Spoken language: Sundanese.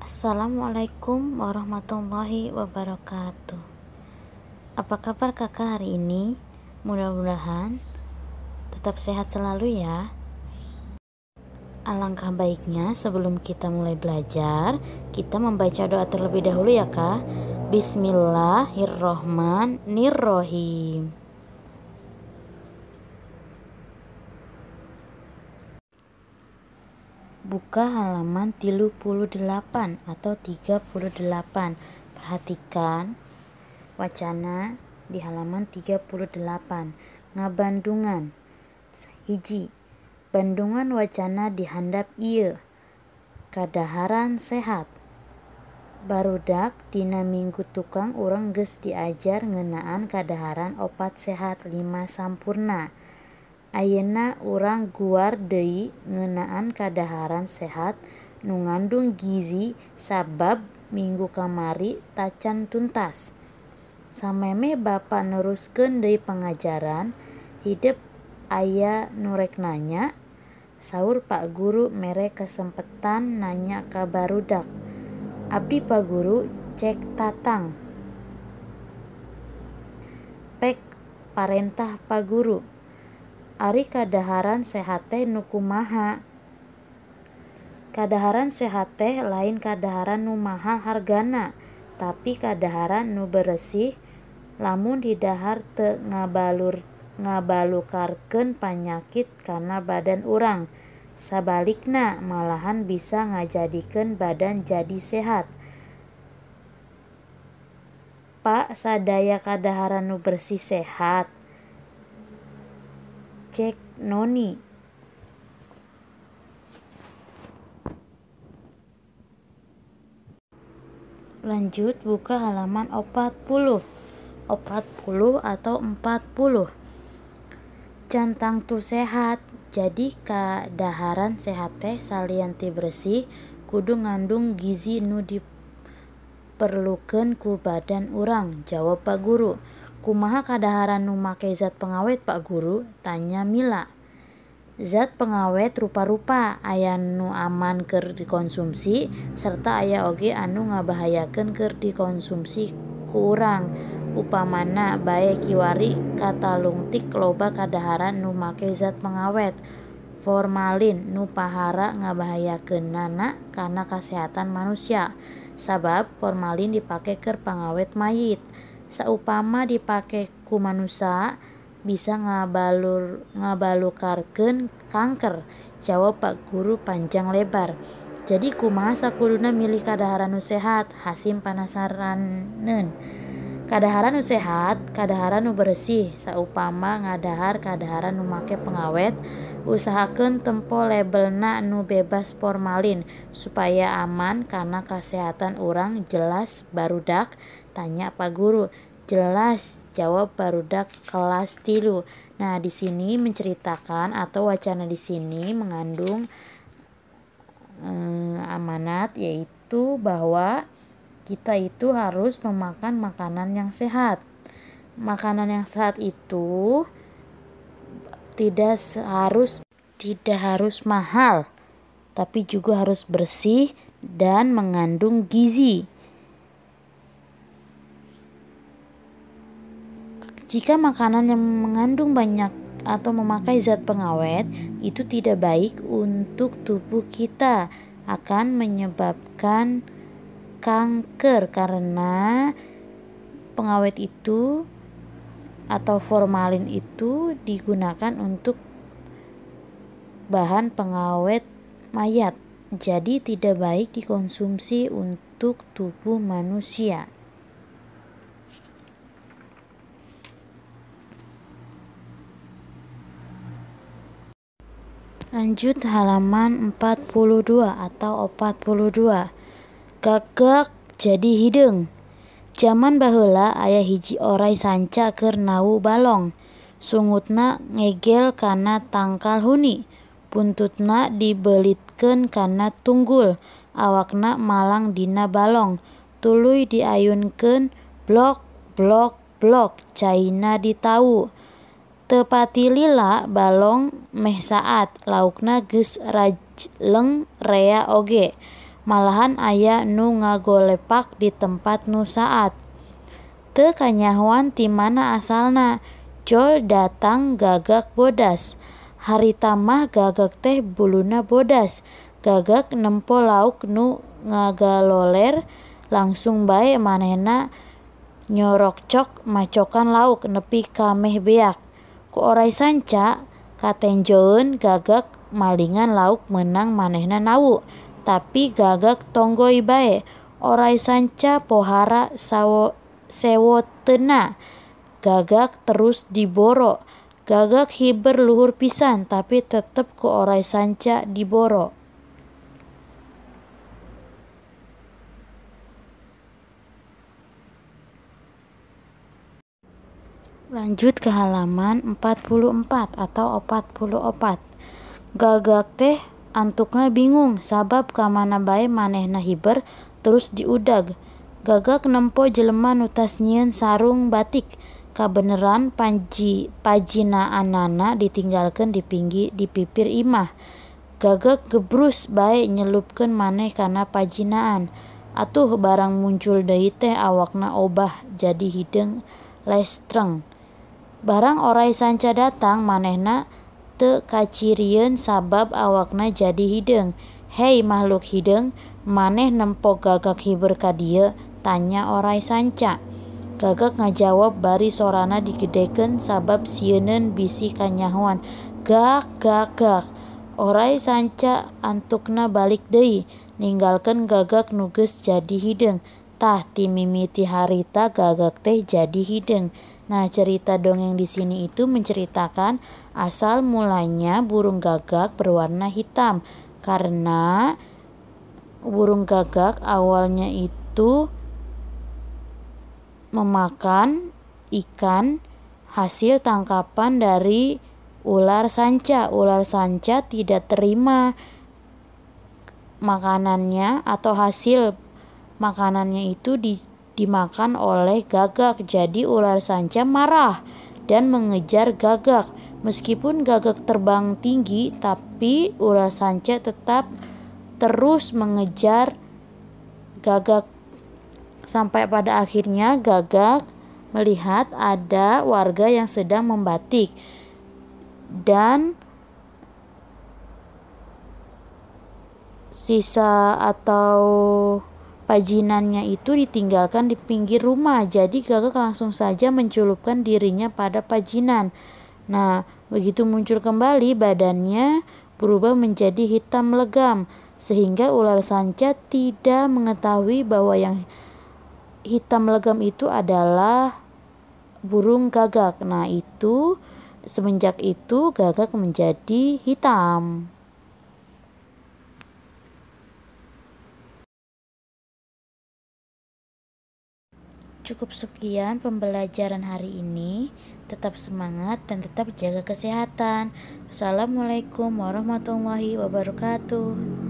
Assalamualaikum warahmatullahi wabarakatuh. Apa kabar kakak hari ini? Mudah-mudahan tetap sehat selalu ya. Alangkah baiknya sebelum kita mulai belajar, kita membaca doa terlebih dahulu ya kak. Bismillahirrohmanirrohim. Buka halaman 38 atau 38. Perhatikan wacana di halaman 38. Ngabandungan. 1. Bandungan wacana dihandap ieu. Kadaharan sehat. Barudak dina minggu tukang urang geus diajar ngeunaan kadaharan 4 sehat 5 sampurna. Ayeuna urang guar deui ngeunaan kadaharan sehat nu ngandung gizi sabab minggu kamari tacan tuntas. Samemeh bapa neruskeun deui pangajaran, hidep aya nu rek nanya? Saur Pak Guru mere kasempetan nanya ka barudak. Abdi Pa Guru cek Tatang. Pek parentah Pa Guru. Ari kadaharan sehat teh nu kumaha? Kadaharan sehat teh lain kadaharan nu mahal hargana, tapi kadaharan nu beresih lamun didahar teu ngabalukarkeun panyakit kana badan urang. Sabalikna malahan bisa ngajadikeun badan jadi sehat. Pa sadaya kadaharan nu bersih sehat? Cek Noni. Lanjut buka halaman 40. 40 atau 40. Can tangtu sehat. Jadi kadaharan sehat teh salian ti bersih kudu ngandung gizi nu diperlukeun ku badan urang, jawab Pak Guru. Kumaha kadaharan nu make zat pengawet Pak Guru? Tanya Mila. Zat pengawet rupa-rupa, aya nu aman keur dikonsumsi serta aya oge anu ngabahayakeun keur dikonsumsi ku urang. Upamana bae kiwari katalungtik loba kadaharan nu make zat pengawet formalin nu pahara ngabahayakeunana kana kasehatan manusia. Sabab formalin dipake keur pangawet mayit. Saupama dipake ku manusia bisa ngabalukarkeun kanker, jawab Pak Guru panjang lebar. Jadi kumaha sakuduna milih kadaharan nu sehat? Hasim panasaraneun. Kadaharan nu sehat, kadaharan nu bersih. Saupama ngadahar kadaharan nu make pengawet, usahakeun tempo labelna nu bebas formalin supaya aman kana kasehatan urang. Jelas barudak? Tanya Pak Guru. Jelas, jawab barudak kelas 3. Nah, di sini menceritakan atau wacana di sini mengandung amanat, yaitu bahwa kita itu harus memakan makanan yang sehat. Makanan yang sehat itu tidak harus mahal, tapi juga harus bersih dan mengandung gizi. Jika makanan yang mengandung banyak atau memakai zat pengawet, itu tidak baik untuk tubuh kita, akan menyebabkan kanker karena pengawet itu atau formalin itu digunakan untuk bahan pengawet mayat. Jadi tidak baik dikonsumsi untuk tubuh manusia. Lanjut halaman 42 atau 42. Gagak jadi hideung. Jaman baheula aya hiji oray sanca keur nawu balong. Sungutna ngegel kana tangkal huni, buntutna dibelitkeun kana tunggul, awakna malang dina balong. Tuluy diayunkeun blok blok blok caina ditawu. Teu pati lila balong meh saat, laukna geus rajleng rea oge. Malahan aya nu ngagolepak di tempat nu saat. Teu kanyahoan ti mana asalna. Jol datang gagak bodas. Harita mah gagak teh buluna bodas. Gagak nempo lauk nu ngagaloler langsung bae manehna nyorokcok macokan lauk nepi ka meh beak. Ku oray sanca katenjoeun gagak malingan lauk meunang manehna nawu. Tapi gagak tonggoy bae. Oray sanca pohara sewoteunna. Gagak terus diboro. Gagak hiber luhur pisan tapi tetep ku oray sanca diboro. Lanjut ke halaman 44 atau 44. Gagak teh antukna bingung sabab ka mana bae manehna hiber terus diudag. Gagak nempo jelema nu tas nyieun sarung batik. Kabeneran pajinaanana ditinggalkeun di pinggir di pipir imah. Gagak gebrus bae nyelupkeun maneh kana pajinaan. Atuh barang muncul deui teh awakna obah jadi hideung lestreng. Barang oray sanca datang manehna teu kacirieun sabab awakna jadi hideung. "Hei makhluk hideung, maneh nempo gagak hiber ka dieu?" tanya oray sanca. Gagak ngajawab bari sorana digedekeun sabab sieuneun bisi kanyahoan. "Gak gak gak." Oray sanca antukna balik deui, ninggalkeun gagak nu geus jadi hideung. Tah ti mimiti harita gagak teh jadi hideung. Nah, cerita dongeng di sini itu menceritakan asal mulanya burung gagak berwarna hitam. Karena burung gagak awalnya itu memakan ikan hasil tangkapan dari ular sanca. Ular sanca tidak terima makanannya atau hasil makanannya itu dimakan oleh gagak. Jadi ular sanca marah dan mengejar gagak. Meskipun gagak terbang tinggi, tapi ular sanca tetap terus mengejar gagak. Sampai pada akhirnya gagak melihat ada warga yang sedang membatik dan sisa atau pajinannya itu ditinggalkan di pinggir rumah. Jadi gagak langsung saja mencelupkan dirinya pada pajinan. Nah, begitu muncul kembali badannya berubah menjadi hitam legam sehingga ular sanca tidak mengetahui bahwa yang hitam legam itu adalah burung gagak. Nah, itu semenjak itu gagak menjadi hitam. Cukup sekian pembelajaran hari ini. Tetap semangat dan tetap jaga kesehatan. Wassalamualaikum warahmatullahi wabarakatuh.